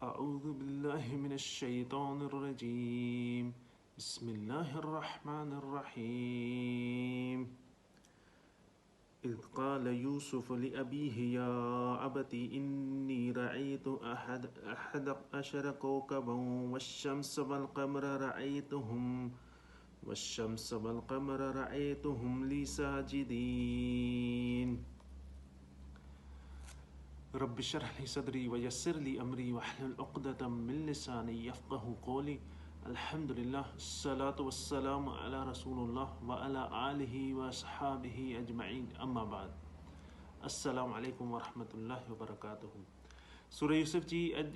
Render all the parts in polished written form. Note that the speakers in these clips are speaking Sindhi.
اعوذ بالله من الشيطان الرجيم بسم الله الرحمن الرحيم اذ قال يوسف لأبيه يا أبت إني رأيت أحد عشر كوكبا والشمس والقمر رأيتهم والشمس والقمر رأيتهم لي ساجدين رب اشرح لي صدري ويسر لي أمري واحلل عقدة من لساني يفقه قولي الحمد لله الصلاة والسلام على رسول الله وعلى آله واصحابه اجمعين اما بعد السلام عليڪم ورحمة الله وبرڪاته سورة يوسف جي اڄ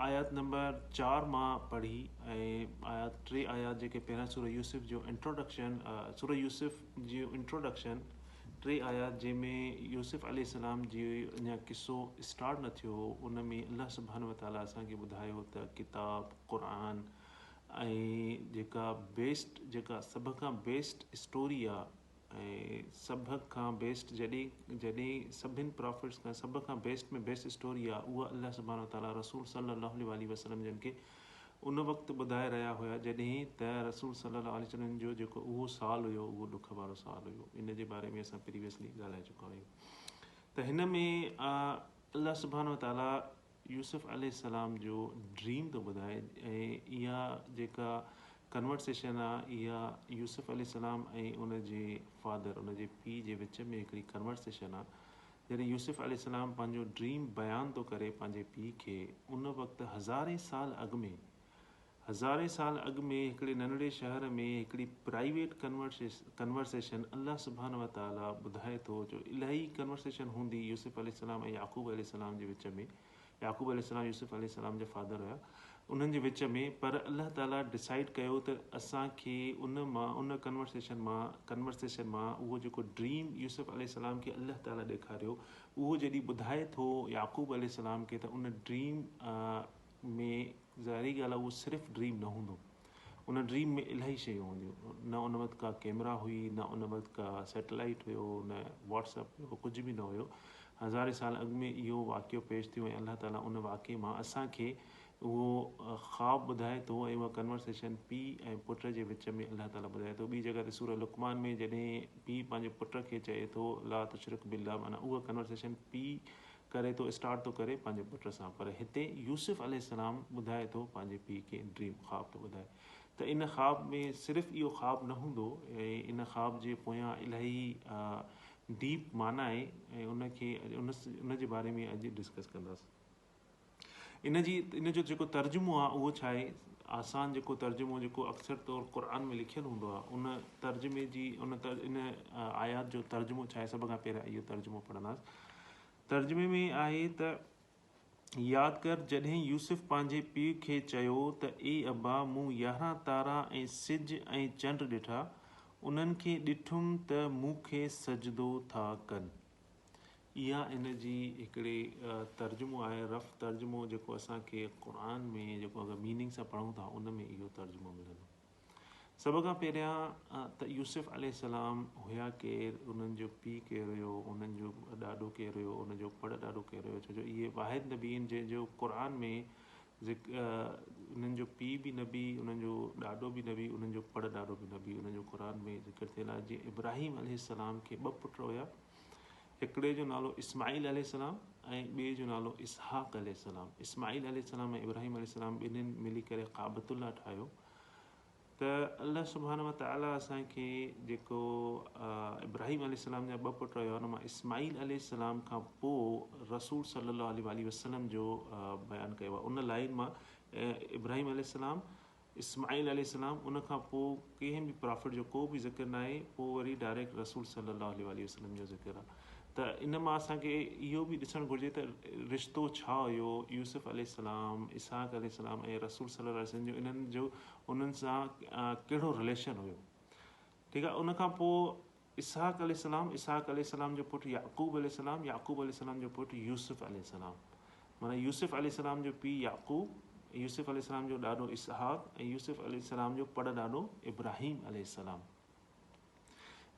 آيات نمبر 4 مان پڙهي ۽ آيات ٽي آيات جيڪي پهريان سورة يوسف جو انٽروڊڪشن سورة يوسف جو انٽروڊڪشن ٽي آيات جنهن ۾ يوسف عليه السلام جي اڃا قصو اسٽارٽ نه ٿيو هو ان ۾ الله سبحانه وتعالٰي اسان کي ٻڌايو ته ڪتاب قرآن ۽ جيڪا بيسٽ جيڪا سڀ کان بيسٽ اسٽوري آ ۽ سڀ کان بيسٽ جڏهن جڏهن سڀن پرافٽس کان سڀ کان بيسٽ ۾ بيسٽ اسٽوري آ اها الله سبحانه وتعالٰي رسول صلي الله عليه واٰله وسلم جن کي ان وقت ٻڌائي رهيا هيا جڏهن ته رسول صلي الله عليه وسلم جو جيڪو اهو سال هيو اهو ڏک وارو سال هيو ان جي باري ۾ اسان پريويسلي ڳالهائي چڪا آهيون ته هن ۾ الله سبحانه وتعالٰي يوسف عليه السلام جو ڊريم ٿو ٻڌائي ۽ اها جيڪا ڪنورسيشن آ اها يوسف عليه السلام ۽ ان جي فادر ان جي پيء جي وچ ۾ هڪڙي ڪنورسيشن آ جڏهن يوسف عليه السلام پنهنجو ڊريم بيان ٿو ڪري پنهنجي پيء کي ان وقت هزارين سال اڳ ۾ هزارين سال اڳ ۾ هڪڙي ننڍڙي شهر ۾ هڪڙي پرائيويٽ ڪنورسيشن الله سبحانه وتعاليٰ ٻڌائي ٿو جو الاهي ڪنورسيشن هوندي يوسف عليه السلام ۽ يعقوب عليه السلام جي وچ ۾ يعقوب عليه السلام يوسف عليه السلام جا فادر هيا انهن جي وچ ۾ پر الله تعاليٰ ڊسائيڊ ڪيو ته اسان کي ان مان ان ڪنورسيشن مان ڪنورسيشن مان اهو جيڪو ڊريم يوسف عليه السلام کي الله تعاليٰ ڏيکاريو اهو جڏهن ٻڌائي ٿو يعقوب عليه السلام کي ته ان ڊريم ۾ ظاهري ڳالهه آهي اهو صرف ڊريم نه هوندو ان ڊريم ۾ الاهي شيون هونديون نه ان وقت ڪا ڪيمرا هئي نه ان وقت ڪا سيٽلائيٽ هيو نه واٽس اپ هيو ڪجهه به نه هيو هزارين سال اڳ ۾ اهو واقعو پيش ٿيو ۽ الله تعالي ان واقعي مان اسان کي اهو خواب ٻڌائي ٿو ۽ اها ڪنورسيشن پيء ۽ پٽ جي وچ ۾ الله تعالي ٻڌائي ٿو ٻي جڳهه تي سورة لقمان ۾ جڏهن پيء پنهنجي پٽ کي چئي ٿو لا تشرڪ بالله معنيٰ اها ڪنورسيشن پيء ڪري ٿو اسٽارٽ ٿو ڪري پنهنجي پٽ سان پر هتي يوسف عليه السلام ٻڌائي ٿو پنهنجي پيء کي ڊريم خواب ٿو ٻڌائي ته ان خواب ۾ صرف اهو خواب نه هوندو ۽ ان خواب جي پويان الاهي ڊيپ معنيٰ آهي ۽ ان کي ان جي باري ۾ اڄ ڊسڪس ڪنداسين ان جي ان جو جيڪو ترجمو آهي اهو ڇا آهي آسان جيڪو ترجمو جيڪو اڪثر طور قرآن ۾ لکيل هوندو آهي ان ترجمي جي ان ان آيات جو ترجمو ڇا آهي سڀ کان پهريان اهو ترجمو پڙهنداسين ترجمي ۾ آهي ته، ياد ڪر جڏهن يوسف پنهنجي پيء کي چيو ته اي ابا مون 11 تارا ۽ سج ۽ چنڊ ڏٺا، انهن کي ڏٺم ته مون کي سجدو ٿا ڪن. اها ان جي هڪڙي ترجمو آهي، رف ترجمو جيڪو اسان کي قرآن ۾ جيڪو اگر ميننگ سان پڙهون ٿا ان ۾ اهو ترجمو ملندو. سڀ کان پهريان ته يوسف عليه السلام هيا ڪير، انهن جو پيء ڪير هيو، انهن جو ڏاڏو ڪير هيو، ان جو پڙ ڏاڏو ڪير هيو، ڇو جو اهي واحد نبي آهن جنهن جو قرآن ۾ ذڪر انهن جو پيء به نبي، انهن جو ڏاڏو به نبي، انهن جو پڙ ڏاڏو به نبي، انهن جو قرآن ۾ ذڪر ٿيل آهي. جيئن ابراهيم عليه السلام کي ٻه پٽ هيا، هڪڙي جو نالو اسماعيل عليه السلام ۽ ٻئي جو نالو اسحاق عليه السلام. اسماعيل عليه السلام ۽ ابراهيم عليه السلام ٻنهين ملي ڪري ڪعبة الله ٺاهيو ته الله سبحانه وتعاليٰ اسان کي جيڪو ابراهيم عليه السلام جا ٻه پٽ هيا ان مان اسماعيل عليه السلام کان پوء رسول صلي الله عليه واٰله وسلم جو بيان ڪيو آهي ان لائن مان ابراهيم عليه السلام اسماعيل عليه السلام ان کان پوء ڪنهن به پرافٽ جو ڪو به ذڪر ناهي پوء وري ڊائريڪٽ رسول صلي الله عليه واٰله وسلم جو ذڪر آهي ته ان مان اسان کي اهو به ڏسڻ گهرجي ته رشتو ڇا هيو يوسف عليه السلام اسحاق عليه السلام ۽ رسول صلي الله عليه وسلم جو انهن جو انهن سان ڪهڙو رليشن هيو ٺيڪ آهي ان کان پوء اسحاق عليه السلام، اسحاق عليه السلام جو پٽ يعقوب عليه السلام، يعقوب عليه السلام جو پٽ يوسف عليه السلام. معنيٰ يوسف عليه السلام جو پيء يعقوب، يوسف عليه السلام جو ڏاڏو اسحاق ۽ يوسف عليه السلام جو پڙ ڏاڏو ابراهيم عليه السلام.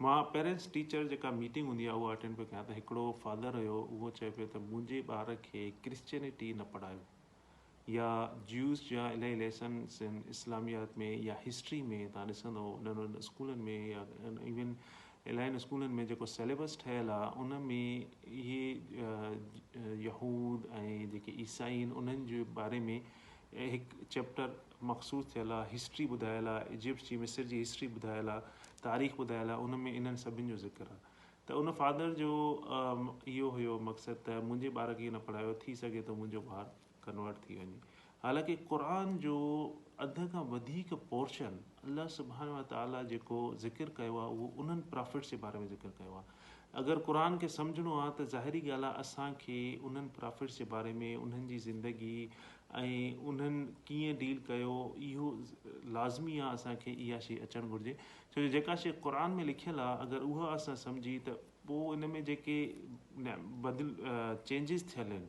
مان پيرنٽس ٽيچر جيڪا ميٽنگ هوندي آهي اها اٽينڊ پيو ڪيان ته هڪڙو فادر هيو اهو چئي پيو ته منهنجي ٻار کي ڪرسچينٽي نه پڙهايو. يا جيوز جا الاهي ليسنس آهن اسلاميات ۾ يا هسٽري ۾ توهان ڏسندو وڏن وڏن اسڪولن ۾ يا ايون الاهين اسڪولن ۾ جيڪو سيليبس ٺهيل آهي ان ۾ اهي يهود ۽ جيڪي عيسائي آهن انهن جي باري ۾ هڪ چيپٽر مخصوص ٿيل آهي هسٽري ٻڌايل آهي ايجپٽ جي مصر جي هسٽري ٻڌايل آهي تاريخ ٻڌايل آهي ان ۾ انهن سڀن جو ذڪر آهي ته ان فادر جو اهو هيو مقصد ته منهنجي ٻار کي نه پڙهايو ٿي سگهي ٿو منهنجو ٻار ڪنورٽ ٿي وڃي حالانڪه قرآن جو اڌ کان وڌيڪ پورشن الله سبحانه وتعاليٰ جيڪو ذڪر ڪيو آهي اهو انهن پرافٽس جي باري ۾ ذڪر ڪيو آهي اگر قرآن کي سمجهڻو آهي ته ظاهري ڳالهه آهي اسان کي انهن پرافٽس جي باري ۾ انهن جي زندگي ۽ انهن ڪيئن ڊيل ڪيو اهو لازمي آهي اسان کي اها شي اچڻ گهرجي ڇو جو جيڪا شي قرآن ۾ لکيل آهي اگر اها اسان سمجهي ته پوء ان ۾ جيڪي بدل چينجز ٿيل آهن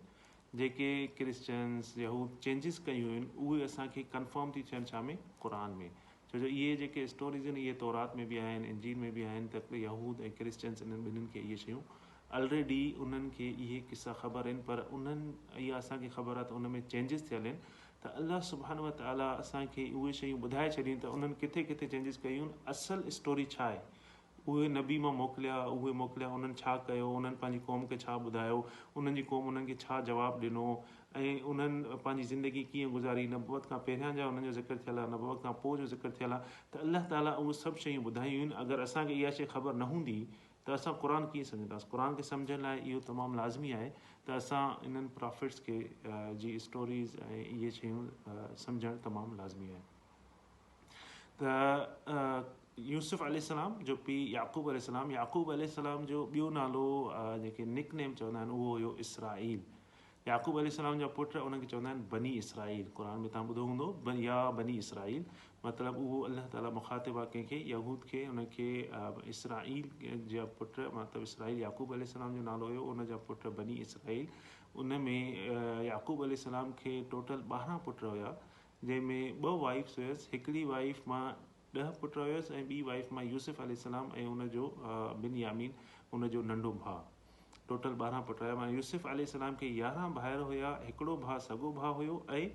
جيڪي ڪرسچنس يهود چينجز ڪيون آهن اهي اسان کي ڪنفرم ٿي ٿين ڇا ۾ قرآن ۾ ڇو جو اهي جيڪي اسٽوريز آهن اهي تورات ۾ به آهن انجيل ۾ به آهن ته يهود ۽ ڪرسچنس انهن ٻنهين کي اهي شيون الريڊي انهن کي اهي قصا خبر آهن پر انهن اها اسان کي خبر آهي ته ان ۾ چينجز ٿيل آهن ته الله سبحانه وتعالي اسان کي اهي شيون ٻڌائي ڇڏيون ته انهن ڪٿي ڪٿي چينجز ڪيون اصل اسٽوري ڇا آهي اهي نبي مان موڪليا، اهي موڪليا، انهن ڇا ڪيو، انهن پنهنجي قوم کي ڇا ٻڌايو، انهن جي قوم انهن کي ڇا جواب ڏنو ۽ انهن پنهنجي زندگي ڪيئن گذاري، نبوت کان پهريان جا انهن جو ذڪر ٿيل آهي، نبوت کان پوء جو ذڪر ٿيل آهي ته الله تعاليٰ اهي سڀ شيون ٻڌايون آهن، اگر اسان کي اها شيء خبر نه هوندي ته اسان قرآن ڪيئن سمجهنداسين، قرآن کي سمجهڻ لاء اهو تمام لازمي آهي ته اسان انهن پرافٽس کي جي اسٽوريز ۽ اهي شيون سمجهڻ تمام لازمي آهي. ته يوسف عليه السلام جو پيء يعقوب عليه السلام يعقوب عليه السلام جو ٻيو نالو جيڪي نڪ نيم چوندا آهن اهو هيو اسرائيل يعقوب عليه السلام جا پٽ انهن کي چوندا آهن بني اسرائيل قرآن ۾ توهان ٻڌو هوندو يا بني اسرائيل مطلب اهو الله تعالي مخاطب آهي ڪنهن کي يهود کي ان کي اسرائيل جا پٽ مطلب اسرائيل يعقوب عليه السلام جو نالو هيو ان جا پٽ بني اسرائيل ان ۾ يعقوب عليه السلام کي ٽوٽل 12 پٽ هيا جنهن ۾ ٻه وائيفس هيس، هڪڙي وائيف مان ڏهه پٽ هيس ۽ ٻي وائيف مان يوسف عليه السلام ۽ ان جو بن يامين ان جو ننڍو ڀاء ٽوٽل 12 پٽ هيا معنيٰ يوسف عليه السلام کي 11 ڀائر هيا هڪڙو ڀاء سڳو ڀاء هيو ۽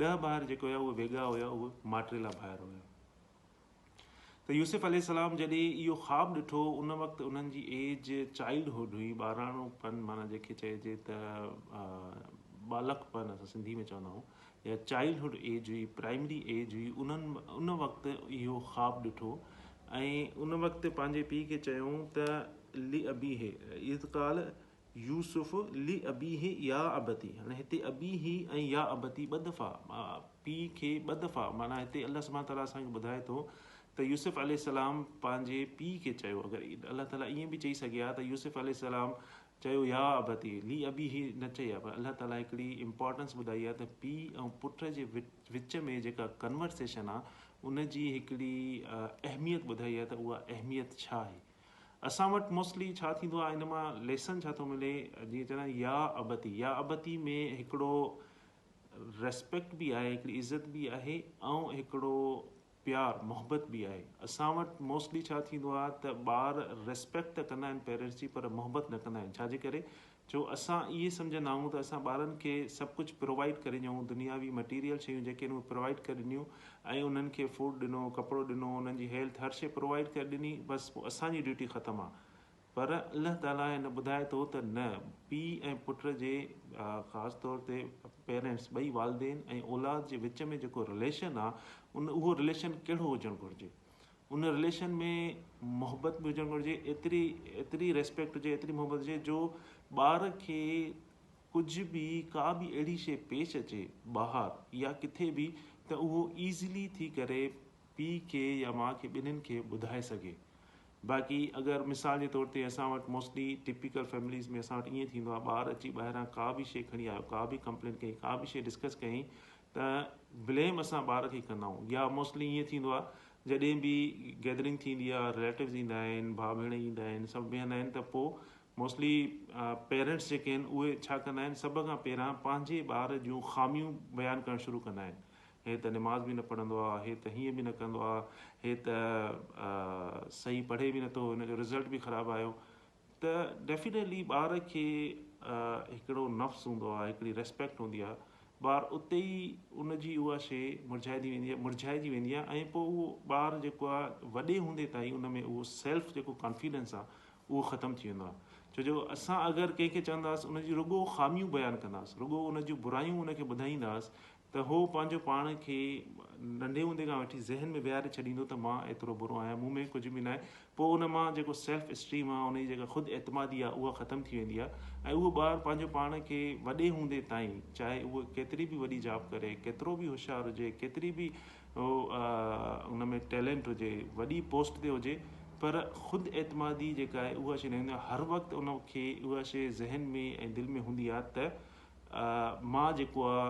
10 ڀائر جيڪي هيا اهي ويڳا هيا اهي ماٽيلا ڀائر هيا. ته يوسف عليه السلام جڏهن اهو خواب ڏٺو ان وقت انهن جي ايج چائلڊ هوڊ هئي ٻاراڻو پن معنيٰ جنهن کي چئجي ته ٻالڪ پن اسان سنڌي ۾ چوندا آهيون يا چائلڊ هوڊ ايج هئي پرائمري ايج هئي انهن ان وقت اهو خواب ڏٺو ۽ ان وقت پنهنجي پيء کي چيائون ته لابيه اذ قال يوسف لابيه يا ابتي هاڻي هتي ابيه ۽ يا ابتي ٻه دفعا پيء کي ٻه دفعا معنيٰ هتي الله سبحانه تعالٰي اسان کي ٻڌائي ٿو ته يوسف عليه السلام پنهنجي پيء کي چيو اگر الله تعالٰي ائين به چئي سگهي ها ته يوسف عليه السلام چيو يا ابتي لابيه نه چئي ها پر الله تعالٰي هڪڙي امپارٽنس ٻڌائي آهي ته پيء ۽ پٽ جي وچ ۾ جيڪا ڪنورسيشن آهي ان جي هڪڙي اهميت ٻڌائي آهي ته اها اهميت ڇا آهي اسان وٽ موسٽلي ڇا ٿيندو آهي ان مان ليسن ڇا ٿو ملي جيئن چوندا آهن يا ابتي يا ابتي ۾ هڪڙو ريسپيڪٽ به آهي هڪڙي عزت به آهي ۽ هڪڙو پيار محبت به آهي اسان وٽ موسٽلي ڇا ٿيندو آهي ته ٻار ريسپيڪٽ ته ڪندا آهن پيرنٽس جي پر محبت نه ڪندا آهن ڇا جي ڪري جو اسان اهي سمجهندا آهيون ته اسان ٻارن کي سڀ ڪجهه پرووائيڊ ڪري ڏيون دنياوي مٽيريل شيون جيڪي آهن اهي پرووائيڊ ڪري ڏنيون ۽ انهن کي فوڊ ڏنو ڪپڙو ڏنو انهن جي هيلٿ هر شي پرووائيڊ ڪري ڏني بس پوء اسان جي ڊيوٽي ختم آهي پر الله تعالي هن ٻڌائي ٿو ته نه پيء ۽ پٽ جي خاص طور تي پيرنٽس ٻئي والدين ۽ اولاد جي وچ ۾ جيڪو رليشن آهي ان اهو رليشن ڪهڙو هجڻ گهرجي ان رليشن ۾ محبت به هجڻ گهرجي ايتري ايتري ريسپيڪٽ هجي ايتري محبت هجي جو ٻار کي ڪجهه به ڪا به اهڙي شي پيش اچي ٻاهر يا ڪٿي به ته اهو ايزلي ٿي ڪري پيء کي يا ماء کي ٻنهين کي ٻڌائي سگهي باقي اگر مثال جي طور تي اسان وٽ موسٽلي ٽپيڪل فيمليز ۾ اسان وٽ ائين ٿيندو آهي ٻار اچي ٻاهران ڪا به شي کڻي آيو ڪا به ڪمپلين ڪئي ڪا به شي ڊسڪس ڪئي ته بليم اسان ٻار کي ڪندا آهيون يا موسٽلي ائين ٿيندو آهي جڏهن به گيدرنگ ٿيندي آهي رليٽوز ايندا آهن ڀاء ڀيڻ ايندا آهن سڀ ويهندا آهن ته پوء موسٽلي پيرنٽس جيڪي آهن اهي ڇا ڪندا آهن سڀ کان پهريان پنهنجي ٻار جون خاميون بيان ڪرڻ شروع ڪندا آهن هي ته نماز به نه پڙهندو آهي هي ته هيئن به نه ڪندو آهي هي ته صحيح پڙهي به نٿو هن جو رزلٽ به خراب آيو ته ڊيفينيٽلي ٻار کي هڪڙو نفس هوندو آهي هڪڙي ريسپيڪٽ هوندي آهي ٻار اتي ئي ان جي اها شيء مرجهائجي ويندي آهي مرجهائجي ويندي آهي ۽ پوء اهو ٻار جيڪو آهي وڏي هوندي تائين ان ۾ اهو سيلف جيڪو ڪانفيڊنس آهي اهو ختم ٿي ويندو آهي ڇو جو اسان اگر ڪنهن کي چونداس ان جي رڳو خاميون بيان ڪنداس رڳو ان جون برايون ان کي ٻڌائينداس ته هو پنهنجو پاڻ کي ننڍي هوندي کان وٺي ذهن ۾ ويهاري ڇڏيندو ته مان ايترو برو آهيان مون ۾ ڪجهه به ناهي پوء ان مان جيڪو سيلف اسٽيم آهي ان جي جيڪا خود اعتمادي آهي اها ختم ٿي ويندي آهي ۽ اهو ٻار پنهنجو پاڻ کي وڏي هوندي تائين چاهي اهو ڪيتري به وڏي جاب ڪري ڪيترو به هوشيار هجي ڪيتري به ان ۾ ٽيلنٽ هجي وڏي پوسٽ تي هجي پر خود اعتمادي جيڪا آهي اها شي نه هوندي آهي هر وقت ان کي اها شي ذهن ۾ ۽ دل ۾ هوندي آهي ته مان جيڪو آ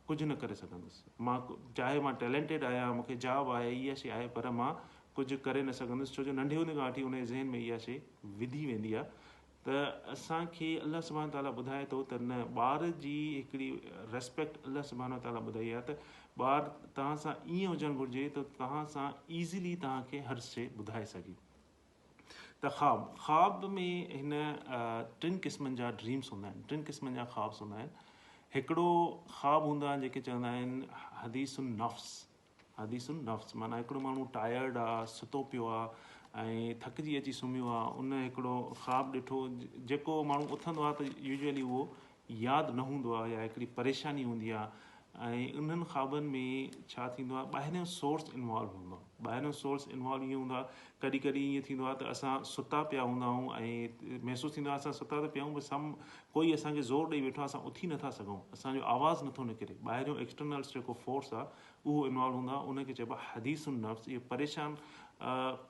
ڪجهه نه ڪري سگهندس مان چاهي مان ٽيلنٽيڊ آهيان مون کي جاب آهي اها شي آهي پر مان ڪجهه ڪري نه سگهندس ڇو جو ننڍي هوندي کان وٺي ان جي ذهن ۾ اها شي وڌي ويندي آهي ته اسان کي الله سبحانه تعالٰي ٻڌائي ٿو ته نه ٻار جي هڪڙي ريسپيڪٽ الله سبحانه تعالٰي ٻڌائي آهي ته ٻار توهان سان ائين هجڻ گهرجي ته توهان سان ايزلي توهان کي هر شي ٻڌائي سگهي ته خواب، خواب ۾ هن ٽن قسمن جا ڊريمس هوندا آهن، ٽن قسمن جا خوابس هوندا آهن. هڪڙو خواب هوندو آهي جيڪي چوندا آهن حديث النفس، حديث النفس معنيٰ هڪڙو ماڻهو ٽائرڊ آ، ستو پيو آ ۽ ٿڪجي اچي سمهيو آ، ان هڪڙو خواب ڏٺو، جيڪو ماڻهو اٿندو آ ته يوزوئلي اهو ياد نه هوندو آ يا هڪڙي پريشاني هوندي آ ۽ انهن خوابن ۾ ڇا ٿيندو آهي ٻاهريون سورس انوالو هوندو آهي ٻاهريون سورس انوالو ائين هوندو آهي ڪڏهن ڪڏهن ائين ٿيندو آهي ته اسان ستا پيا هوندا آهيون ۽ محسوس ٿيندو آهي اسان ستا ته پيا آهيون پر سم ڪوئي اسان کي زور ڏئي ويٺو آهي اسان اٿي نٿا سگهون اسان جو آواز نٿو نڪري ٻاهريون ايڪسٽرنل جيڪو فورس آهي اهو انوالو هوندو آهي ان کي چئبو آهي حديث النفس اهي پريشان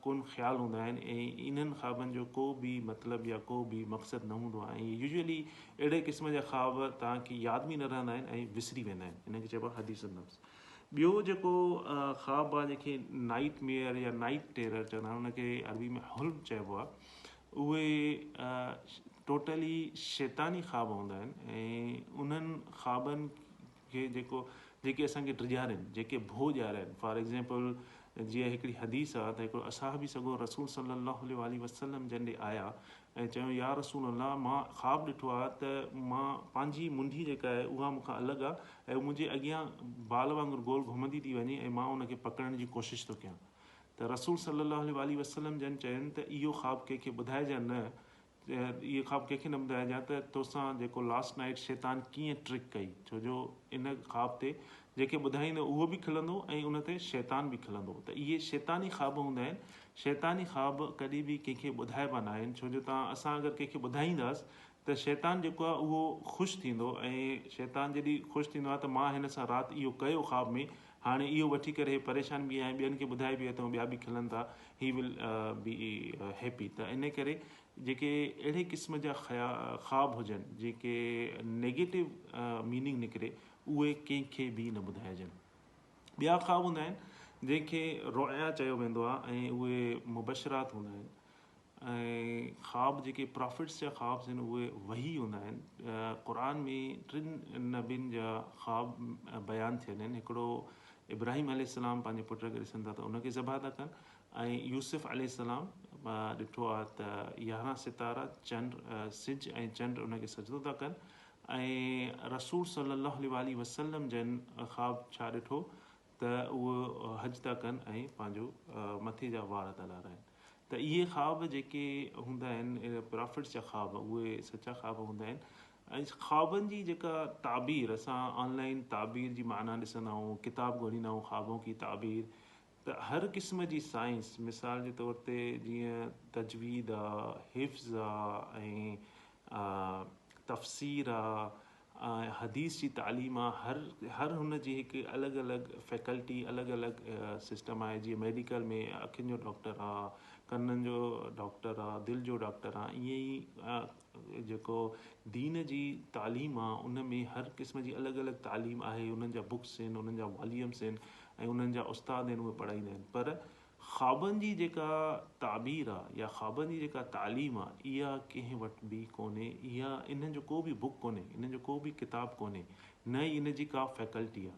ڪن خيال هوندا آهن ۽ انهن خوابن جو ڪو به مطلب يا ڪو به مقصد نه هوندو آهي ۽ يوزولي اهڙي قسم جا خواب توهان کي ياد به نه رهندا آهن ۽ وسري ويندا آهن ان کي چئبو آهي حديث النفس ٻيو جيڪو خواب آهي جنهن کي نائٽ ميئر يا نائٽ ٽيرر چوندا آهن ان کي عربي ۾ حلم چئبو آهي اهي ٽوٽلي شيطاني خواب هوندا آهن ۽ انهن خوابن کي جيڪو جيڪي اسان کي ڊڄارين جيڪي ڀو ڏيارين فار ايگزيمپل جيئن هڪڙي حديث آ ته هڪڙو اصحابي سڳورو رسول صلي الله عليه واٰله وسلم جن ڏي آيا ۽ چيائون يا رسول الله مان خواب ڏٺو آ ته مان پنهنجي منڍي جيڪا آهي اها مون کان الڳ آ ۽ منهنجي اڳيان بال وانگر گول گهمندي ٿي وڃي ۽ مان ان کي پڪڙڻ جي ڪوشش ٿو ڪيان ته رسول صلي الله عليه واٰله وسلم جن چين ته اهو خواب ڪنهن کي ٻڌائجان نه اهي خواب ڪنهن کي نه ٻڌائجان ته توسان جيڪو لاسٽ نائيٽ شيطان ڪيئن ٽرڪ ڪئي ڇو جو ان خواب تي جنهن کي ٻڌائيندو اهو به کلندو ۽ ان تي شيطان به کلندو ته اهي شيطاني خواب هوندا آهن شيطاني خواب ڪڏهن به ڪنهن کي ٻڌائبا نه آهن ڇو جو تان اسان اگر ڪنهن کي ٻڌائينداس ته شيطان جيڪو آهي اهو خوش ٿيندو ۽ شيطان جڏهن خوش ٿيندو آهي ته مان هن سان رات اهو ڪيو خواب ۾ هاڻي اهو وٺي ڪري هي پريشان به آهي ٻين کي ٻڌائي به اٿئون ٻيا به کلن ٿا هي ول بي هيپي ته ان ڪري جيڪي اهڙي قسم جا خواب هجن جيڪي نيگيٽو ميننگ نڪري اهي ڪنهن کي به نه ٻڌائجن ٻيا خواب هوندا آهن جنهن کي رويا چيو ويندو آهي ۽ اهي مبشرات هوندا آهن ۽ خواب جيڪي پرافٽس جا خواب آهن اهي وحي هوندا آهن قرآن ۾ ٽن نبين جا خواب بيان ٿيل آهن هڪڙو ابراهيم عليه السلام پنهنجي پٽ کي ڏسن ٿا ته ان کي ذبح ٿا ڪن ۽ يوسف عليه السلام ڏٺو آهي ته 11 ستارا چنڊ سج ۽ چنڊ ان کي سجدو ٿا ڪن ۽ رسول صلي الله عليه وآله وسلم جن خواب ڇا ڏٺو ته اهو حج ٿا ڪن ۽ پنهنجو مٿي جا وار ٿا لارائن ته اهي خواب جيڪي هوندا آهن پرافٽس جا خواب اهي سچا خواب هوندا آهن ۽ خوابن جي جيڪا تعبير اسان آن لائن تعبير جي معنيٰ ڏسندا آهيون ڪتاب ڳوليندا آهيون خوابون ڪي تعبير ته هر قسم جي سائنس مثال جي طور تي جيئن تجويد آ حفظ آ ۽ تفسير آ ۽ حديث جي تعليم آ هر هر هن جي هڪ الڳ الڳ فيڪلٽي الڳ الڳ سسٽم آهي جيئن ميڊيڪل ۾ اکين جو ڊاڪٽر آ ڪنن جو ڊاڪٽر آ دل جو ڊاڪٽر آ ائين ئي جيڪو دين جي تعليم آ ان ۾ هر قسم جي الڳ الڳ تعليم آهي انهن جا بڪس آهن انهن جا واليمس آهن ۽ انهن جا استاد آهن اهي پڙهائيندا آهن پر خوابن جي جيڪا تعبير آ يا خوابن جي جيڪا تعليم آ اها ڪنهن وٽ به ڪونهي اها انهن جو ڪو به بڪ ڪونهي انهن جو ڪو به ڪتاب ڪونهي نه ئي ان جي ڪا فيڪلٽي آ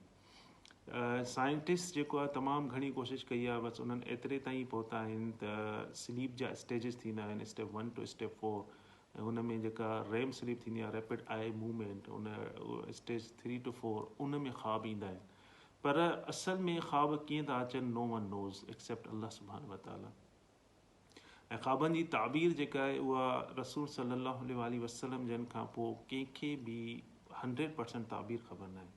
سائنٽسٽ جيڪو آ تمام گهڻي ڪوشش ڪئي آ بس انهن ايتري تائين پهتا آهن ته سليپ جا اسٽيجز ٿيندا آهن step one two step four. ۽ ان ۾ جيڪا ريم سليپ ٿيندي آهي ريپڊ آئي موومينٽ ان اسٽيج ٿري ٽو فور ان ۾ خواب ايندا آهن پر اصل ۾ خواب ڪيئن ٿا اچن نو ون نوز ايڪسيپٽ الله سبحانه وتعاليٰ. ۽ خوابن جي تعبير جيڪا آهي اها رسول صلي الله عليه واٰله وسلم جن کان پوء ڪنهن کي به هنڊريڊ پرسنٽ تعبير خبر ناهي.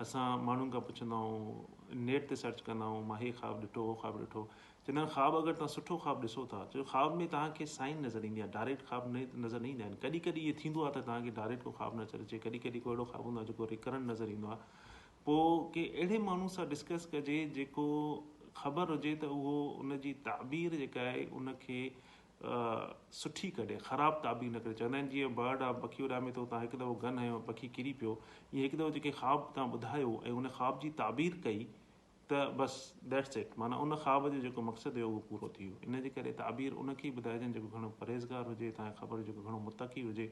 اسان ماڻهن کان پڇندا آهيون، نيٽ تي سرچ ڪندا آهيون مان هي خواب ڏٺو هو خواب ڏٺو، چوندا آهن خواب اگر توهان سٺو خواب ڏسو ٿا ڇو جو خواب ۾ توهان کي سائن نظر ايندي آهي ڊائريڪٽ خواب نه نظر نه ايندا آهن ڪڏهن ڪڏهن ائين ٿيندو آهي ته توهان کي ڊائريڪٽ ڪو خواب نظر اچي ڪڏهن ڪڏهن ڪو اهڙو خواب هوندو آهي جيڪو ريڪرنٽ نظر ايندو آهي پوء ڪنهن اهڙي ماڻهو سان ڊسڪس ڪجي جيڪو خبر هجي ته اهو ان جي تعبير جيڪا آهي ان کي سٺي ڪڍي خراب تعبير نه ڪري چوندا آهن جيئن برڊ آ پکي اڏامي ٿو تان هڪ دفعو گن هنيو پکي ڪري پيو ائين هڪ دفعو جيڪي خواب تان ٻڌايو ۽ ان خواب جي تعبير ڪئي ته بس that's it معنيٰ ان خواب جو جيڪو مقصد هيو اهو پورو ٿي ويو. ان جي ڪري تعبير ان کي ئي ٻڌائجن جيڪو گهڻو پرهيزگار هجي، توهان کي خبر هجي جيڪو گهڻو متقي هجي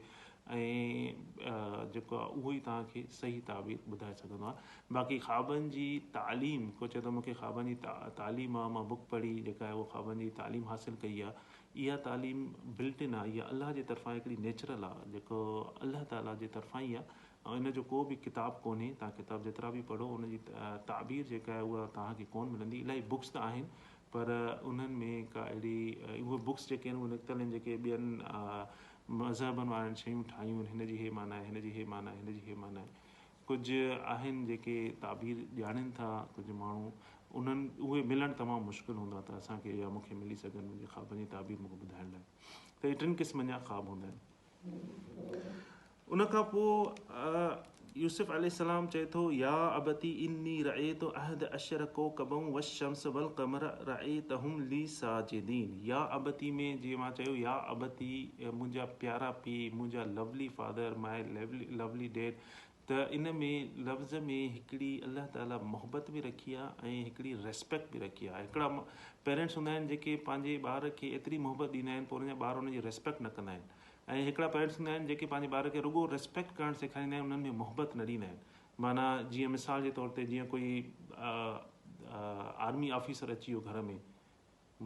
۽ جيڪو آهي اهو ئي توهان کي صحيح تعبير ٻڌائي سگهندو آهي. باقي خوابن جي تعليم ڪو چئي ٿو مون کي خوابن جي تعليم آهي مان بڪ پڙهي جيڪا آهي اهو خوابن جي تعليم حاصل ڪئي آهي اها تعليم بلٽ ان آهي اها الله جي طرفان هڪڙي نيچرل آهي جيڪو الله تعاليٰ جي طرفان ئي آهي ۽ ان جو ڪو به ڪتاب ڪونهي توهان ڪتاب جيترا به پڙهو ان جي تعبير جيڪا آهي اها توهان کي ڪونه ملندي الاهي بڪس ته آهن پر انهن ۾ ڪا اهڙي اهي بڪس جيڪي آهن اهي نڪتل آهن جيڪي ٻين مذهبن وارن شيون ٺاهيون آهن هن جي هي معنيٰ آهي هن جي هي معنيٰ آهي هن جي هي معنيٰ آهي ڪجهه آهن جيڪي تعبير ڄاڻين ٿا ڪجهه ماڻهو انهن اهي ملڻ تمام مشڪل هوندا ته اسان کي يا مون کي ملي سگهن منهنجي خوابن جي تعبير مون کي ٻڌائڻ لاء ته اهي ٽن قسمن جا خواب هوندا آهن ان کان پوء يوسف عليه السلام چئي ٿو، يا ابتي اني رأيت احد عشر ڪوڪبا والشمس والقمر رأيتهم لي ساجدين يا ابتي ۾ جيئن مان چيو يا ابتي منهنجا پيارا پيء منهنجا lovely father my lovely dad ته ان ۾ لفظ ۾ هڪڙي الله تعالي محبت به رکي آهي ۽ هڪڙي ريسپيڪٽ به رکي آهي هڪڙا پيرنٽس هوندا آهن جيڪي پنهنجي ٻار کي ايتري محبت ڏيندا آهن پوء ان جا ٻار ان جي ريسپيڪٽ نه ڪندا آهن ۽ هڪڙا پيرنٽس هوندا آهن جيڪي پنهنجي ٻار کي رڳو ريسپيڪٽ ڪرڻ سيکاريندا آهن انهن ۾ محبت نه ڏيندا آهن معنيٰ جيئن مثال جي طور تي جيئن ڪوئي آرمي آفيسر اچي ويو گهر ۾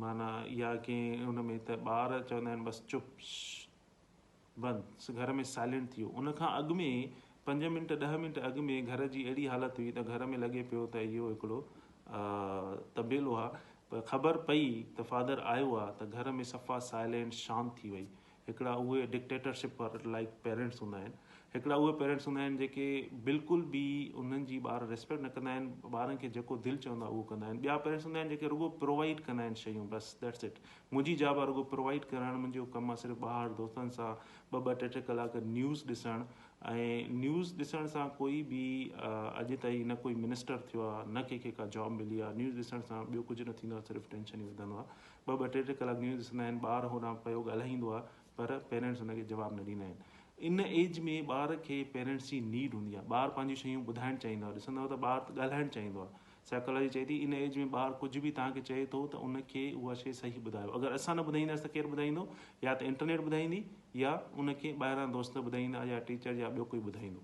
معنيٰ يا ڪنهن ان ۾ ته ٻار چوندا آهن بس چپ بند گهر ۾ سائلنٽ ٿي ويو ان کان اڳ ۾ پنج منٽ ڏهه منٽ اڳ ۾ گهر جي اهڙي حالت هئي ته گهر ۾ لڳي پيو ته اهو هڪڙو طبيلو آهي پر خبر پئي ته فادر آيو آ ته گهر ۾ صفا سائلينٽ شانت ٿي وئي. هڪڙا اهي ڊڪٽيٽرشپ لائيڪ پيرنٽس هوندا آهن. هڪڙا اهي پيرنٽس هوندا آهن جيڪي بلڪل به انهن جي ٻار ريسپيڪٽ نه ڪندا آهن ٻارن کي جيڪو دل چوندو آهي اهو ڪندا آهن. ٻيا پيرنٽس هوندا آهن جيڪي رڳو پرووائيڊ ڪندا آهن شيون بس that's it منهنجي جاب آ رڳو پرووائيڊ ڪرڻ منهنجو ڪم آ صرف ٻاهر دوستن سان ٻه ٻه ٽي ٽي ڪلاڪ نيوز ڏسڻ ۽ نيوز ڏسڻ سان ڪوئي به اڄ تائين نه ڪوئي منسٽر ٿيو آ نه ڪنهن کي ڪا جاب ملي آ نيوز ڏسڻ سان ٻيو ڪجهه نه ٿيندو آ صرف ٽينشن ئي وڌندو آ ٻه ٻه ٽي ٽي ڪلاڪ نيوز ڏسندا آهن ٻار هوڏانهن پيو ڳالهائيندو آ پر پيرنٽس ان کي جواب نه ڏيندا آهن ان ايج ۾ ٻار کي پيرنٽس جي نيڊ هوندي آ ٻار پنهنجون شيون ٻڌائڻ چاهيندو آ ڏسندو ته ٻار ڳالهائڻ چاهيندو آ سائيڪالاجي چئي ٿي ان ايج ۾ ٻار ڪجهه به توهان کي چئي ٿو ته ان کي اها شيء صحيح ٻڌايو اگر اسان نه ٻڌائينداسين ته ڪير ٻڌائيندو يا ته انٽرنيٽ ٻڌائيندي يا ان کي ٻاهران دوست ٻڌائيندا يا ٽيچر يا ٻيو ڪوئي ٻڌائيندو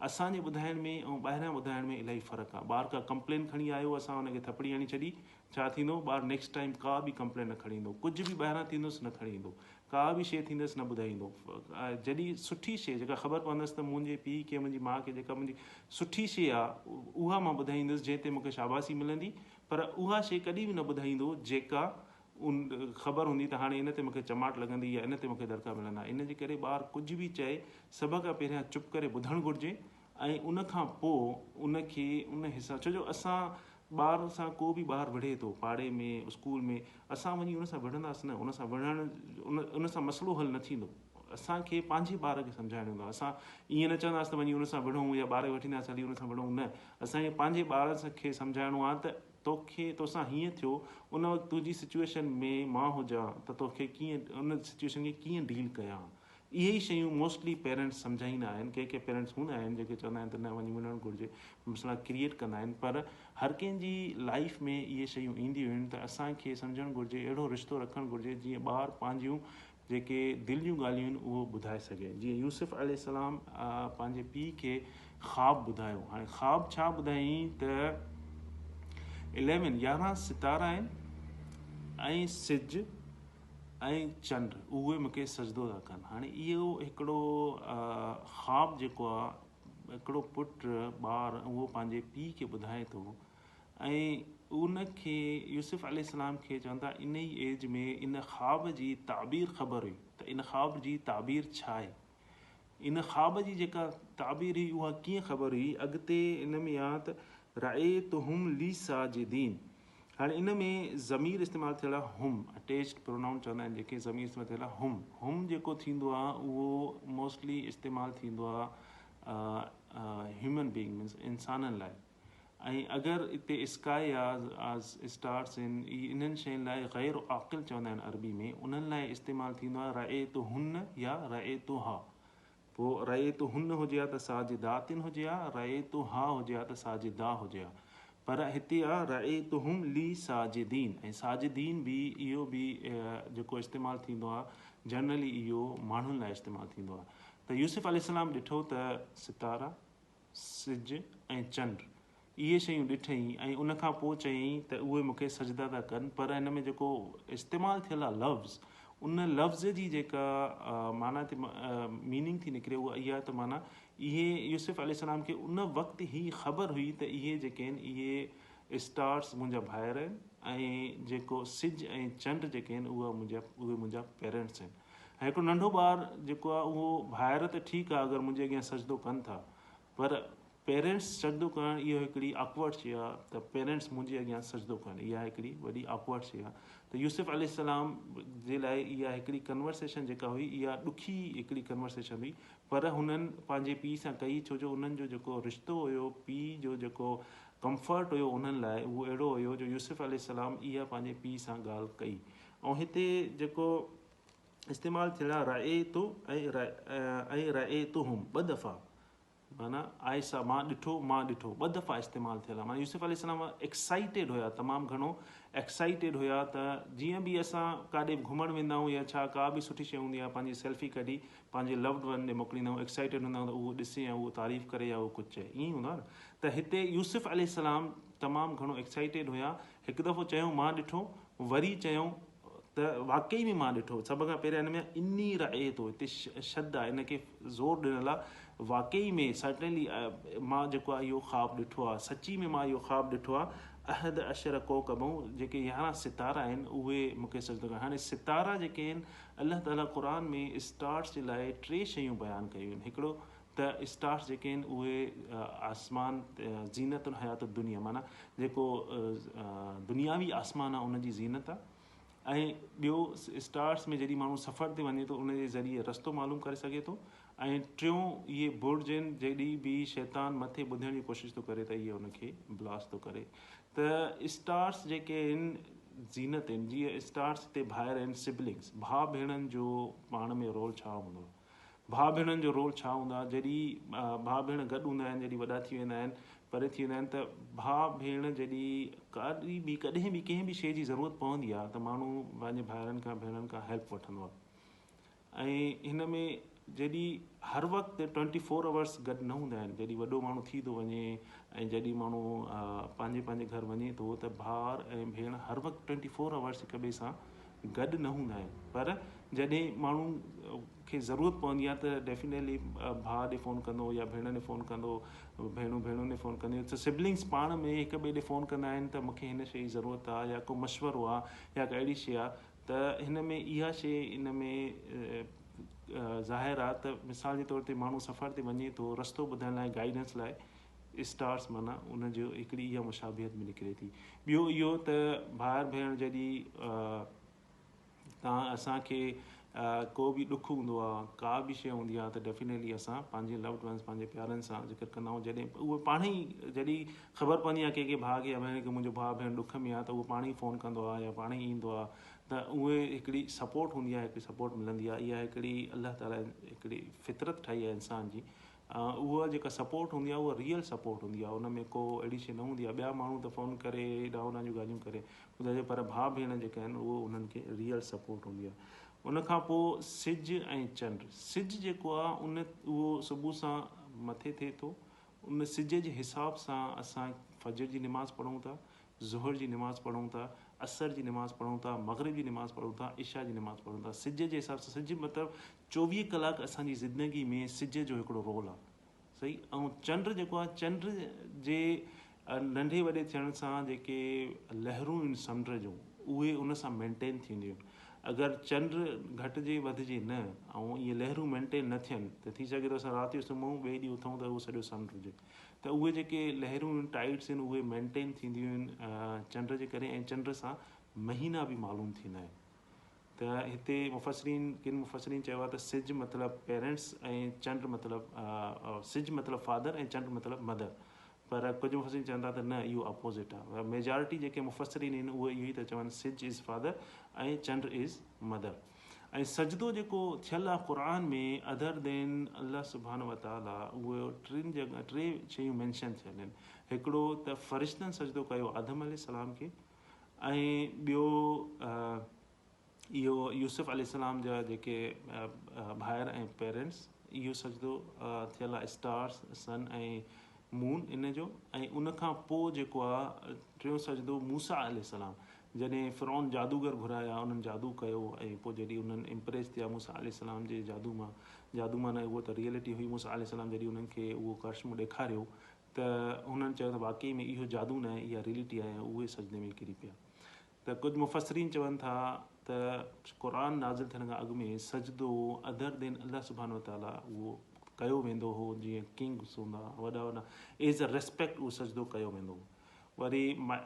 اسان جي ٻڌائڻ ۾ ۽ ٻاهران ٻڌائڻ ۾ الاهي فرق آهي ٻار ڪا ڪمپلين کڻي آيو اسان ان کي ٿپڙي هڻي ڇڏي ڇا ٿيندو ٻار نيڪسٽ ٽائيم ڪا به ڪمپلين نه کڻي ايندو ڪجهه به ٻاهران ٿيندس نه کڻي ايندو ڪا به شيء ٿيندس نه ٻڌائيندو. جڏهن سٺي شيء جيڪا خبر پوندس ته منهنجي پيء کي منهنجي ماء کي جيڪا منهنجي سٺي شيء آ اها مان ٻڌائيندس جنهن تي مون کي شاباسي ملندي پر اها شيء ڪڏهن به نه ٻڌائيندو جيڪا ان خبر هوندي ته هاڻي ان تي مون کي چماٽ لڳندي يا ان تي مون کي دڙڪا ملندا. ان جي ڪري ٻار ڪجهه به چئي سڀ کان پهريان چپ ڪري ٻڌڻ گهرجي ۽ ان کان پوء ان کي ان حساب ڇو جو اسان ٻار سان ڪو به ٻار وڙهي ٿو پاڙي ۾ اسڪول ۾ اسان وڃي ان سان وڙهنداسين نه ان سان وڙهڻ ان سان مسئلو حل نه ٿيندو اسان کي پنهنجي ٻار کي سمجهائڻو هوندو اسان ائين نه چونداسين ته وڃي ان سان وڙهون يا ٻار کي وٺي اينداسين هلي ان سان وڙهون نه اسان کي پنهنجي ٻار کي سمجهائڻو آهي ته توکي توسان هيئن ٿيو ان وقت تنهنجي سچويشن ۾ مان هجان ته توکي ڪيئن ان سچويشن کي ڪيئن ڊيل ڪيان اهي ئي شيون موسٽلي پيرنٽس سمجهائيندا آهن ڪي ڪي پيرنٽس هوندا آهن جيڪي چوندا آهن ته نه وڃي وڙهڻ گهرجي مسئلا ڪريئيٽ ڪندا آهن پر هر ڪنهن جي لائيف ۾ اهي شيون اينديون آهن ته اسان کي سمجهڻ گهرجي اهڙو رشتو رکڻ گهرجي جيئن ٻار پنهنجيون جيڪي دل جون ڳالهيون آهن اهو ٻڌائي سگهي جيئن يوسف عليه السلام پنهنجي پيء کي خواب ٻڌايو هاڻي خواب ڇا ٻڌايائين ته اليون 11 ستارا آهن ۽ سج ۽ چنڊ اهي مون کي سجدو ٿا ڪن. هاڻي اهو هڪڙو خواب جيڪو آ هڪڙو پٽ ٻار اهو پنهنجي پيء کي ٻڌائي ٿو ۽ ان کي يوسف عليه السلام کي چون ٿا ان ئي ايج ۾ ان خواب جي تعبير خبر هئي ته ان خواب جي تعبير ڇا آهي. ان خواب جي جيڪا تعبير هئي اها ڪيئن خبر هئي اڳتي ان ۾ آ ته رأيتهم لي ساجدين هاڻي ان ۾ ضمير استعمال ٿيل آ هم اٽيچڊ پرونائون چوندا آهن جيڪي ضمير استعمال ٿيل آ هم هم جيڪو ٿيندو آ اهو موسٽلي استعمال ٿيندو آ هيومن بينگ مينس انسانن لاء ۽ اگر اتي اسڪائي آ اسٽارس آهن اهي انهن شين لاء غير عاقل چوندا آهن عربي ۾ انهن لاء استعمال ٿيندو آهي رأيتهن يا رأيتها پوء رأيتهن هجي ها ته ساجدات هجي ها رأيتها هجي ها ته ساجدا هجي ها پر هتي آ رأيتهم لي ساجدين ۽ ساجدين به اهو به جيڪو استعمال ٿيندو آ جنرلي اهو ماڻهن لاء استعمال ٿيندو آ ته يوسف عليه السلام ڏٺو ته ستارا سج ۽ چنڊ اهي شيون ڏٺئين ۽ ان کان پوء چيائين ته اهي مون کي سجدا ٿا ڪن پر هن ۾ جيڪو استعمال ٿيل آهي لفظ ان لفظ جي جيڪا معنيٰ ٿي ميننگ ٿي نڪري اها اها ته معنيٰ اهي يوسف عليه السلام کي ان وقت هي خبر هئي ته اهي جيڪي آهن اهي اسٽارس منهنجا ڀائر آهن ۽ جيڪو سج ۽ چنڊ جيڪي آهن اها منهنجا اهي منهنجا پيرنٽس آهن ۽ هڪڙو ننڍو ٻار جيڪو آهي اهو ڀائر ته ٺيڪ آهي اگر منهنجي اڳيان سجدو ڪن ٿا پر پيرنٽس سجدو ڪرڻ اهو هڪڙي آڪورڊ شي آهي ته پيرنٽس منهنجي اڳيان سجدو ڪن اها هڪڙي وڏي آڪورڊ شي آهي ته يوسف عليه السلام جي لاء اها هڪڙي ڪنورسيشن جيڪا هئي اها ڏکي هڪڙي ڪنورسيشن هئي پر هنن پنهنجي پيء سان ڪئي ڇو جو انهن جو جيڪو رشتو هيو پيء جو جيڪو ڪمفرٽ هيو انهن لاء اهو اهڙو هيو جو يوسف عليه السلام اها پنهنجي پيء سان ڳالهه ڪئي ۽ هتي جيڪو استعمال ٿيل آهي رأيت ۽ رأيتهم ٻه دفعا معنيٰ آء سا مان ڏٺو مان ڏٺو ٻه دفعا استعمال ٿيل آهي معنيٰ يوسف عليه السلام ايڪسائيٽيڊ هيا تمام گهڻو ايڪسائيٽيڊ هيا ته جيئن به اسان ڪاڏي گهمڻ ويندا آهيون يا ڇا ڪا به سٺي شيء هوندي آهي پنهنجي سيلفي ڪڍي پنهنجي لوڊ ون ڏي موڪليندا آهيون ايڪسائيٽيڊ هوندا آهيون ته اهو ڏسي ۽ اهو تعريف ڪري يا اهو ڪجهه چئي ائين هوندو آهي نه ته هتي يوسف عليه السلام تمام گهڻو ايڪسائيٽيڊ هيا هڪ دفعو چيائون مان ڏٺو وري چيائون ته واقعي ۾ مان ڏٺو. سڀ کان پهريان هن ۾ اني رأيت هتي شد آهي ان کي زور ڏنل آهي واقعي ۾ Certainly مان جيڪو آهي اهو خواب ڏٺو آهي سچي ۾ مان اهو خواب ڏٺو آهي احد عشر ڪوڪبا جيڪي 11 ستارا آهن اهي مون کي سجدو ڪن هاڻي ستارا جيڪي آهن الله تعالي قرآن ۾ اسٽارس جي لاء ٽي شيون بيان ڪيون آهن هڪڙو ته اسٽارس جيڪي آهن اهي آسمان زينت الحيات الدنيا معنيٰ جيڪو دنياوي آسمان آهي ان جي زينت آهي ۽ ٻيو اسٽارس ۾ جڏهن ماڻهو سفر تي وڃي ٿو ان جي ذريعي رستو معلوم ڪري سگهي ٿو ۽ ٽيون اهي برج آهن جڏهن به شيطان مٿي ٻڌڻ جي ڪوشش ٿو ڪري ته اهي ان کي بلاسٽ ٿو ڪري ته اسٽارس جيڪي آهن زينت آهن جيئن اسٽارس هتي ڀائر آهن سبلنگس ڀاء ڀيڻن جو پاڻ ۾ رول ڇا هوندو آهي ڀاء ڀيڻن جو رول ڇا هوندو آهي جڏهن ڀاء ڀيڻ گڏ هوندا آهن جڏهن وڏا ٿي ويندا آهن پري ٿي ويندا آهن ته ڀاء ڀيڻ جڏهن ڪاڏي به ڪڏهن به ڪنهن به شيء جي ضرورت پوندي آهي ته ماڻهو پنهنجي ڀائرن کان ڀيڻن کان هيلپ وٺندو آهي ۽ هن ۾ جڏهن هر وقت ٽوئنٽي فور آورس گڏ نه هوندا آهن جڏهن وڏو ماڻهو ٿي ٿو وڃي ۽ جڏهن ماڻهو پنهنجي پنهنجي گهر وڃي ٿو ته ڀاء ۽ ڀيڻ هر وقت ٽوئنٽي فور آورس هڪ ٻئي سان گڏ نه هوندا آهن پر جڏهن ماڻهو کي ضرورت پوندي آهي ته ڊيفينيٽلي ڀاء ڏي فون ڪندو يا ڀيڻ ڏي فون ڪندو ڀيڻون ڀيڻن ڏي فون ڪنديون ته سبلنگس پاڻ ۾ هڪ ٻئي ڏي فون ڪندا آهن ته مونکي هن شيء جي ضرورت آهي يا ڪو مشورو آهي يا ڪا اهڙي شيء آهي ته هن ۾ اها شيء ان ۾ ظاهر آهي ته مثال جي طور تي ماڻهو سفر تي وڃي ٿو رستو ٻڌائڻ لاء گائيڊنس لاء اسٽارس معنيٰ ان جو هڪڙي اها مشابهت به نڪري ٿي ٻيو اهو ته ڀائر ڀيڻ جڏهن تان اسان کي ڪو به ڏک هوندو آهي ڪا به شيء هوندي آهي ته ڊيفينيٽلي اسان پنهنجي لوڊ ونس پنهنجي پيارن سان ذڪر ڪندا آهيون جڏهن اهي پاڻ ئي جڏهن خبر پوندي آهي ڪنهن ڪنهن ڀاء کي يا ڀيڻ کي منهنجو ڀاء ڀيڻ ڏک ۾ آهي ته اهو پاڻ ئي فون ڪندو آهي يا پاڻ ئي ايندو آهي ته اهي هڪڙي سپورٽ هوندي آهي هڪڙي سپورٽ ملندي آهي اها هڪڙي الله تعالي هڪڙي فطرت ٺاهي آهي انسان جي اها جيڪا سپورٽ هوندي آهي اها ريئل سپورٽ هوندي آهي ان ۾ ڪو اهڙي شي نه هوندي آهي ٻيا ماڻهو ته فون ڪري هيڏانهن هوڏانهن جون ڳالهيون ڪري ٻڌائجو پر ڀاء ڀيڻ جيڪا آهن اهو انهن کي ريئل سپورٽ هوندي آهي ان کان پوء سج ۽ چنڊ سج جيڪو آهي ان اهو صبح سان مٿي ٿئي ٿو ان سج جي حساب سان اسان فجر جي نماز پڙهون ٿا ظهر جي نماز پڙهون ٿا، عصر جي نماز پڙهون ٿا، مغرب جي نماز پڙهون ٿا، عشاء جي نماز پڙهون ٿا. سج جي حساب سان سج مطلب 24 ڪلاڪ اسان جي زندگي ۾ سج جو هڪڙو رول آهي. صحيح ۽ چنڊ جيڪو آهي چنڊ جي ننڍي وڏي ٿيڻ سان جيڪي لهرون آهن سمنڊ جون اهي ان سان مينٽين ٿينديون آهن. اگر چنڊ گهٽجي وڌجي نه ۽ اهي لهرون مينٽين نه ٿين ته ٿي سگهي ٿو اسان رات جو سمهون ٻئي ڏينهن اٿون ته اهو سڄو سمنڊ هجي ته اهي جيڪي لهرون آهن ٽائيڊس آهن اهي مينٽين ٿينديون آهن چنڊ جي ڪري ۽ چنڊ سان مهينا به معلوم ٿيندا آهن. ته هتي مفسرين ڪن مفسرين چيو آهي ته سج مطلب پيرنٽس ۽ چنڊ مطلب سج مطلب فادر ۽ چنڊ مطلب مدر پر ڪجهه مفسرين چون ٿا ته نه اهو اپوزٽ آهي ميجارٽي جيڪي مفسرين آهن اهي اهو ئي ٿا چون سج از فادر ۽ چنڊ از مدر ۽ سجدو جيڪو ٿيل آهي قرآن ۾ ادر دين الله سبحانه وتعالي اهو ٽن جڳ ٽي شيون مينشن ٿيل آهن هڪڙو ته فرشتن سجدو ڪيو آدم عليه السلام کي ۽ ٻيو اهو يوسف عليه السلام جا جيڪي ڀائر ۽ پيرنٽس اهو سجدو ٿيل آهي اسٽارس سن ۽ مون ان جو ۽ ان کان پوء جيڪو آهي ٽيون سجدو موسيٰ عليه السلام جڏهن فرعون جادوگر گهرايا انهن جادو ڪيو ۽ پوء جڏهن انهن امپريس ٿيا موسيٰ عليه السلام جي جادو مان جادو مان نه اهو ته ريئلٽي هئي موسيٰ عليه السلام جڏهن انهن کي اهو ڪرشمو ڏيکاريو ته هنن چيو ته واقعي ۾ اهو جادو ناهي اها ريئلٽي آهي ۽ اهي سجدي ۾ ڪري پيا ته ڪجهه مفسرين چون ٿا ته قرآن نازل ٿيڻ کان اڳ ۾ سجدو ادر دين الله سبحانه وتعالي اهو ڪيو ويندو هو جيئن ڪنگس هوندا وڏا وڏا ايز ا ريسپيڪٽ اهو سجدو ڪيو ويندو هو وري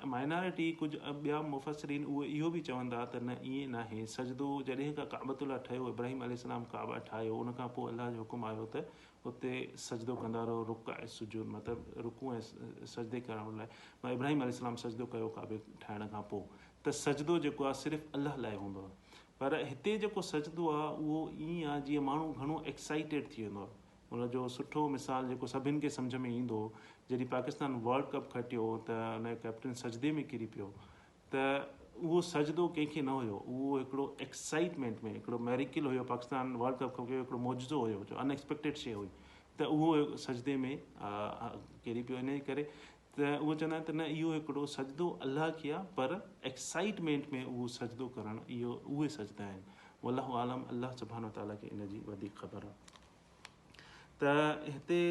مائنارٽي ڪجهه ٻيا مفسرين اهي اهو به چون ٿا ته نه ائين ناهي سجدو جڏهن کان ڪعبة الله ٺهيو ابراهيم عليه السلام ڪعبه ٺاهيو ان کان پوء الله جو حڪم آيو ته اتي سجدو ڪندا رهو رڪع سجود مطلب رڪوع ۽ سجدي ڪرڻ لاء ابراهيم عليه السلام سجدو ڪيو ڪعبي ٺاهڻ کان پوء ته سجدو جيڪو آهي صرف الله لاء هوندو آهي پر هتي جيڪو سجدو آهي اهو ائين آهي جيئن ماڻهو گهڻو ايڪسائيٽيڊ ٿي ويندو آهي ان جو سٺو مثال جيڪو سڀن کي سمجهه ۾ ايندو جڏهن پاڪستان ورلڊ ڪپ کٽيو ته ان جو ڪئپٽن سجدي ۾ ڪري پيو ته اهو سجدو ڪنهن کي نه هيو اهو هڪڙو ايڪسائيٽمينٽ ۾ هڪڙو ميريڪل هيو پاڪستان ورلڊ ڪپ کپيو هڪڙو معجزو هيو جو ان ايڪسپيڪٽيڊ شي هئي ته اهو سجدي ۾ ڪري پيو ان ڪري ته اهو چوندا آهن ته نه اهو هڪڙو سجدو الله کي آهي پر ايڪسائيٽمينٽ ۾ اهو سجدو ڪرڻ اهو اهي سجدا آهن والله عالم الله سبحانه وتعالي کي ان جي وڌيڪ خبر آهي ته هتي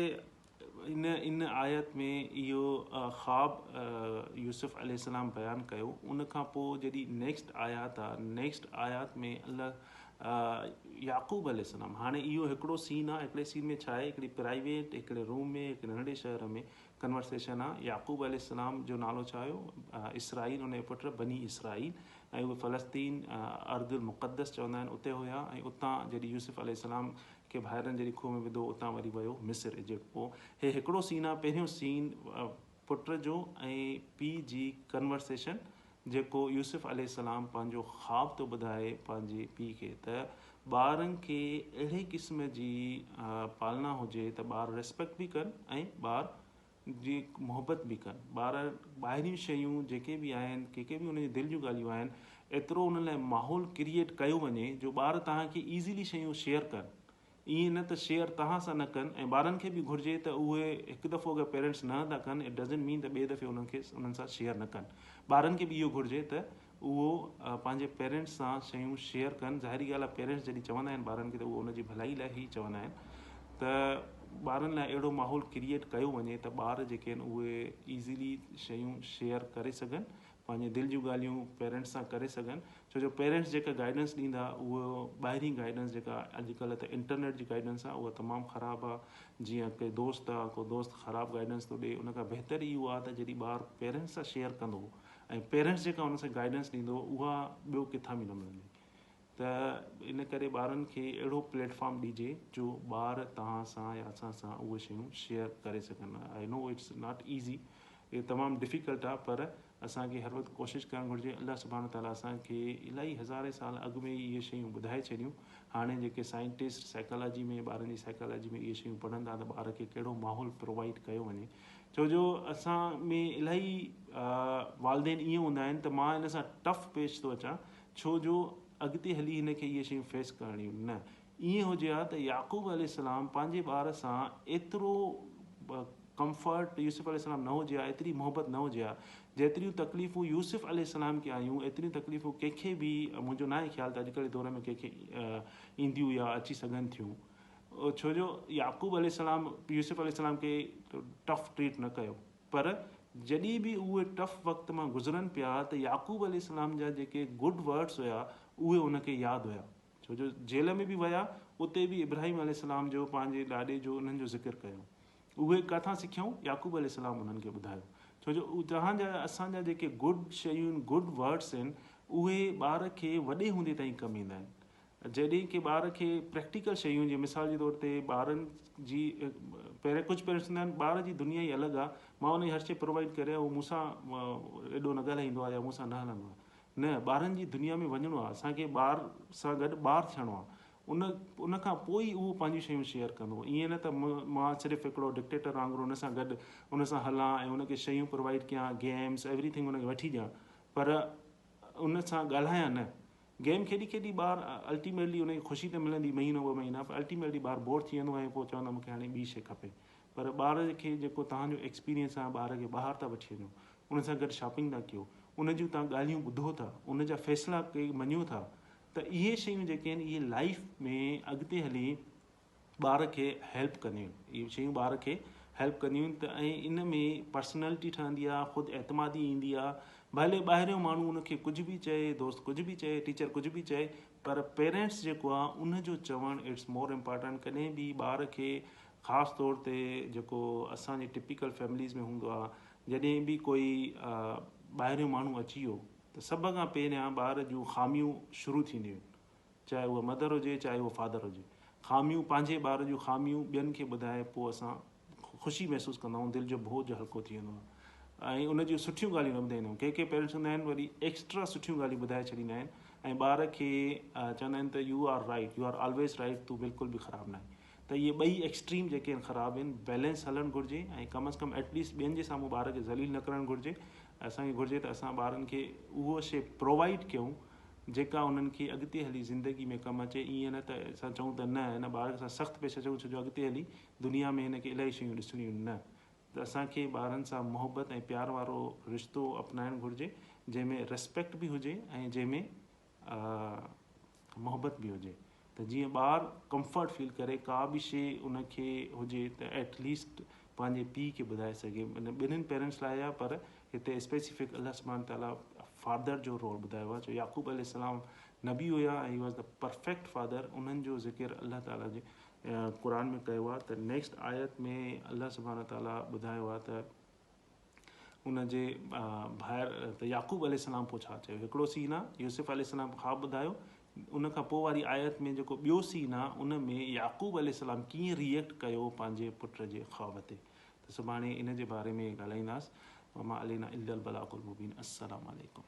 ان ان آيت ۾ اهو خواب يوسف عليه السلام بيان ڪيو ان کان پوء جڏهن نيڪسٽ آيات آ نيڪسٽ آيات ۾ الله يعقوب عليه السلام هاڻي اهو هڪڙو سين آ هڪڙي سين ۾ ڇا آهي هڪڙي پرائيويٽ هڪڙي روم ۾ هڪڙي ننڍڙي شهر ۾ ڪنورسيشن آ يعقوب عليه السلام جو نالو ڇا هيو اسرائيل ان جو پٽ بني اسرائيل ۽ اهي فلسطين ارض المقدس چوندا آهن اتي هيا ۽ اتان جڏهن يوسف عليه السلام کي ڀائرن جڏهن کوهه ۾ وڌو اتان وري ويو مصر ايجپٽ پوء هي هڪڙو سين آ پهريون سين پٽ جو ۽ پيء جي ڪنورسيشن جيڪو يوسف عليه السلام پنهنجو خواب ٿو ٻڌائي پنهنجي پيء کي ته ٻارن کي اهڙي قسم جي پالنا هجي ته ٻار ريسپيڪٽ به ڪن ۽ ٻار جي محبت به ڪن ٻار ٻاهريون شيون جيڪي به آهن جيڪي به انهن جي دل جون ڳالهيون آهن ايترو انهن لاء ماحول ڪريئيٽ ڪيو وڃي جو ٻار توهان کي ايزيلي شيون شيئر ڪن ائين نه ته شيئر توهان سان نه ڪن ۽ ٻارن کي به گهرجي ته اهي هڪ دفعو اگر پيرنٽس نه ٿا ڪن it doesn't مين ته ٻئي دفعي انهن کي انهن سان شيئر نه ڪن ٻارن کي به اهو گهرجي ته اهو پنهنجي پيرنٽس سان شيون شيئر ڪن ظاهري ڳالهه آهي پيرنٽس جڏهن چوندا آهن ٻارن کي ته اهو ان جي ڀلائي لاء ئي چوندا آهن ته ٻارن لاء اهڙو ماحول ڪريئيٽ ڪيو وڃي ته ٻار جيڪي آهن اهي ايزيلي شيون شيئر ڪري سگهن پنهنجي دل جون ڳالهيون پيرنٽس سان ڪري سگهن ڇو جو پيرنٽس جيڪا گائيڊنس ڏيندا اهو ٻاهرين گائيڊنس جيڪا اڄڪلهه ته انٽرنيٽ جي گائيڊنس آهي اها تمام خراب آهي جيئن ڪي دوست آهي ڪو دوست خراب گائيڊنس ٿو ڏي ان کان بهتر اهو آهي ته جڏهن ٻار پيرنٽس سان شيئر ڪندو ۽ پيرنٽس جيڪا ان سان گائيڊنس ڏيندو اها ٻيو ڪٿان به نه ملندي ته ان ڪري ٻارن کي اهڙو پليٽ فارم ڏجي جو ٻار توهان سان يا اسان سان اهي شيون شيئر ڪري سگهن I know it's not easy اهو تمام ڊفيڪلٽ آهي پر اسان کي هر وقت ڪوشش ڪرڻ گهرجي الله سبحانه وتعالٰي اسان کي الاهي هزارين سال اڳ ۾ ئي اهي شيون ٻڌائي ڇڏيون هاڻي جيڪي سائنٽسٽ سائيڪالاجي ۾ ٻارن جي سائيڪالاجي ۾ اهي شيون پڙهن ٿا ته ٻار کي ڪهڙو ماحول پرووائيڊ ڪيو وڃي ڇو جو اسان ۾ الاهي والدين ائين هوندا آهن ته مان ان سان ٽف پيش ٿو اچان ڇو جو اڳتي هلي هن کي اهي شيون فيس ڪرڻيون نه ائين هجي ها ته يعقوب عليه السلام پنهنجي ٻار سان ايترو ڪمفرٽ يوسف عليه السلام نه هجي ها ايتري محبت نه هجي ها جيتريون تڪليفون يوسف عليه السلام کي آيون ايتريون تڪليفون ڪنهن کي به منهنجو ناهي خيال ته اڄڪلهه جي دور ۾ ڪنهن کي اينديون يا اچي سگهن ٿيون ڇو جو يعقوب عليه السلام يوسف عليه السلام کي ٽف ٽريٽ نه ڪيو پر جڏهن به اهي ٽف وقت مان گذرن پيا ته يعقوب عليه السلام جا جيڪي گڊ ورڊس هيا اهي ان کي ياد هيا ڇو جو جيل ۾ به ويا اتي به ابراهيم عليه السلام جو پنهنجي ڏاڏي جو انهن جو ذڪر ڪيو اهي ڪاٿان سکيائون يعقوب عليه السلام انهن کي ٻڌايو ڇو جو توهان جا اسان جا جيڪي گڊ شيون گڊ ورڊس آهن اهي ٻار کي وڏي هوندي تائين ڪم ايندا آهن جڏهن ڪي ٻار کي پريڪٽيڪل شيون جي مثال جي طور تي ٻارن جي پهرين ڪجهه پيرنٽس هوندا آهن ٻار جي دنيا ئي الڳ آهي مان ان کي هر شي پرووائڊ ڪريان هو مون سان ايڏو نه ڳالهائيندو آهي يا مون سان نه هلندو آهي نه ٻارن جي دنيا ۾ وڃڻو آهي اسان کي ٻار سان گڏ ٻار ٿيڻو آهي ان ان کان پوء ئي اهو پنهنجون شيون شيئر ڪندو ائين نه ته مان صرف هڪڙو ڊڪٽيٽر وانگر ان سان گڏ ان سان هلان ۽ ان کي شيون پرووائڊ ڪيان گيمس ايوري ٿنگ ان کي وٺي ڏيان پر ان سان ڳالهايان نه گيم کيڏي کيڏي ٻار الٽيميٽلي ان کي خوشي ته ملندي مهينو ٻه مهينا پر الٽيميٽلي ٻار بور ٿي ويندو ۽ پوء چوندو مون کي هاڻي ٻي شي کپي پر ٻار کي جيڪو توهان جو ايڪسپيرينس آهي ٻار کي ٻاهر ٿا وٺي وڃو ان سان گڏ شاپنگ ٿا ڪيو، ان جون توهان ڳالهيون ٻڌو ٿا، ان جا فيصلا ڪي مڃيو ٿا ته اهي شيون جيڪي آهن اهي لائيف ۾ اڳتي هلي ٻار کي هيلپ ڪنديون آهن اهي شيون ٻار کي هيلپ ڪنديون آهن ته ۽ ان ۾ پرسنالٽي ٺهندي آهي خود اعتمادي ايندي آهي ڀلي ٻاهريون ماڻهو ان کي ڪجهه به چئي دوست ڪجهه به چئي ٽيچر ڪجهه به چئي پر پيرنٽس جيڪو آهي ان جو چوڻ it's more important ڪڏهن به ٻار کي خاص طور تي جيڪو اسان جي ٽپيڪل فيمليز ۾ هوندو آهي جڏهن به ڪوئي ٻاهريون ماڻهو اچي ويو ته سڀ کان پهريان ٻار جون خاميون شروع ٿينديون آهن چاهي اها مدر هجي چاهي اهو فادر هجي خاميون پنهنجي ٻار جون خاميون ٻين کي ٻڌائي پوء اسان خوشي محسوس ڪندا آهيون دل جو بوجه هلڪو ٿي ويندو آهي ۽ ان جون سٺيون ڳالهيون نه ٻڌائيندا آهيون ڪي ڪي پيرنٽس هوندا آهن وري ايڪسٽرا سٺيون ڳالهيون ٻڌائي ڇڏيندا آهن ۽ ٻار کي چوندا آهن ته you are right you are always right تون بلڪل به خراب نه آهين ته اهي ٻئي ايڪسٽريم جيڪي آهن خراب آهن بيلنس هلڻ گهرجي ۽ ڪم از ڪم ايٽ ليسٽ ٻين جي سامهون ٻار کي ذليل نه ڪرڻ گهرجي اسان کي گهرجي ته اسان ٻارن کي اهو شي پرووائيڊ ڪيون جيڪا انهن کي اڳتي هلي زندگي ۾ ڪم اچي ائين نه ته اسان چئون ته نه هن ٻار سان سخت پيش اچون ڇو جو اڳتي هلي دنيا ۾ هن کي الاهي شيون ڏسڻيون آهن نه ته اسان کي ٻارن سان محبت ۽ پيار وارو رشتو اپنائڻ گهرجي جنهن ۾ ريسپيڪٽ به هجي ۽ جنهن ۾ محبت به هجي ته جيئن ٻار ڪمفرٽ فيل ڪري ڪا به شي ان کي هجي ته ايٽ ليسٽ پنهنجي پيء کي ٻڌائي سگهي ان ٻنهين پيرنٽس لاء آهي پر هتي اسپيسيفڪ الله سبحانه تعالٰي فادر جو رول ٻڌايو آهي جو يعقوب عليه السلام نبي هيا ۽ he was the perfect father انهن جو ذڪر الله تعالٰي جي قرآن ۾ ڪيو آهي ته نيڪسٽ آيت ۾ الله سبحانه تعالٰي ٻڌايو آهي ته ان جي ڀائر ته يعقوب عليه السلام پوء ڇا چيو هڪڙو سين آ يوسف عليه السلام خواب ٻڌايو ان کان پوء واري آيت ۾ جيڪو ٻيو سين آ ان ۾ يعقوب عليه السلام ڪيئن ريئيڪٽ ڪيو پنهنجي پٽ جي خواب تي ته سڀاڻي ان جي باري ۾ ڳالهائينداس وما علينا الا البلاغ المبين السلام عليڪم.